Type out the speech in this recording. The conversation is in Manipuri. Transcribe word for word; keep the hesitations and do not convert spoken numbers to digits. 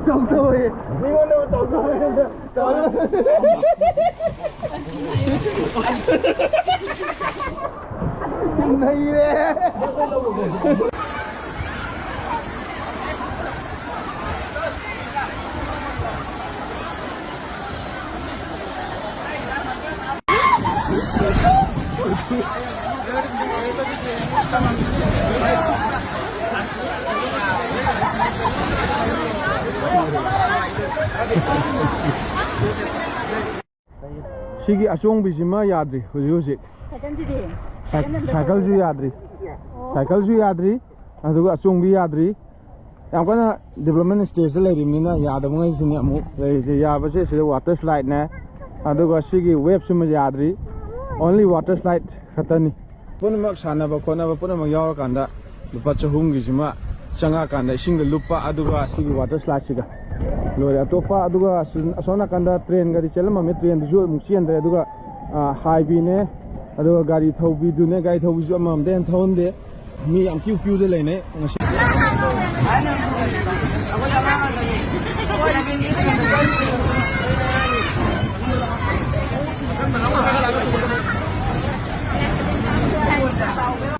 ꯇꯧ ꯇꯧꯋꯦ꯫ ꯃꯤꯉꯣꯟꯗ ꯇꯧ ꯇꯧꯋꯦ꯫ ꯅꯩꯔꯦ꯫ ꯁꯤꯒꯤ ꯑꯆꯣꯡꯕꯤꯁꯤꯃ ꯌꯥꯗ꯭ꯔꯤ ꯍꯧꯖꯤꯛ ꯍꯧꯖꯤꯛ꯫ ꯁꯥꯏꯀꯜꯁꯤꯗꯤ? ꯁꯥꯏ-, ꯁꯥꯏꯀꯜꯁꯨ ꯌꯥꯗ꯭ꯔꯤ꯫ ꯁꯥꯏꯀꯜꯁꯨ ꯌꯥꯗ꯭ꯔꯤ꯫ ꯑꯗꯨꯒ ꯑꯆꯣꯡꯕꯤ ꯌꯥꯗ꯭ꯔꯤ꯫ ꯌꯥꯝ ꯀꯟꯅ development stageꯇ ꯂꯩꯔꯤꯕꯅꯤꯅ ꯌꯥꯗꯕꯉꯩꯁꯤꯅꯤ ꯑꯃꯨꯛ ꯂꯩꯔꯤꯁꯦ꯫ ꯌꯥꯕꯁꯦ ꯁꯤꯗ water slideꯅꯦ꯫ ꯑꯗꯨꯒ ꯁꯤꯒꯤ waveꯁꯤꯃ ꯌꯥꯗ꯭ꯔꯤ꯫ Only water slide ꯈꯛꯇꯅꯤ꯫ ꯄꯨꯝꯅꯃꯛ ꯁꯥꯟꯅꯕ ꯈꯣꯠꯅꯕ ꯄꯨꯝꯅꯃꯛ ꯌꯥꯎꯔꯀꯥꯟꯗ ꯂꯨꯄꯥ ꯆꯍꯨꯝꯒꯤꯁꯤꯃ ꯆꯪꯉꯛꯀꯥꯟꯗ ꯏꯁꯤꯡꯗ ꯂꯨꯞꯄ, ꯑꯗꯨꯒ ꯁꯤꯒꯤ water slideꯁꯤꯒ ꯂꯣꯏꯔꯦ꯫ ꯑꯇꯣꯞꯄ, ꯑꯗꯨꯒ ꯑꯁꯣꯝ ꯅꯥꯀꯟꯗ trainꯒꯗꯤ ꯆꯦꯜꯂꯝꯃꯝꯃꯤ, trainꯗꯨꯁꯨ ꯑꯃꯨꯛ ꯆꯦꯟꯗ꯭ꯔꯦ꯫ ꯑꯗꯨꯒ, ꯑ, ꯍꯥꯏꯕꯤꯅꯦ, ꯑꯗꯨꯒ ꯒꯥꯔꯤ ꯊꯧꯕꯤꯗꯨꯅꯦ, ꯒꯥꯔꯤ ꯊꯧꯕꯤꯁꯨ ꯑꯃꯃꯝꯗ ꯍꯦꯟꯅ ꯊꯧꯍꯟꯗꯦ꯫ ꯃꯤ ꯌꯥꯝ queue queueꯗ ꯂꯩꯅꯩ ꯉꯁꯤ꯫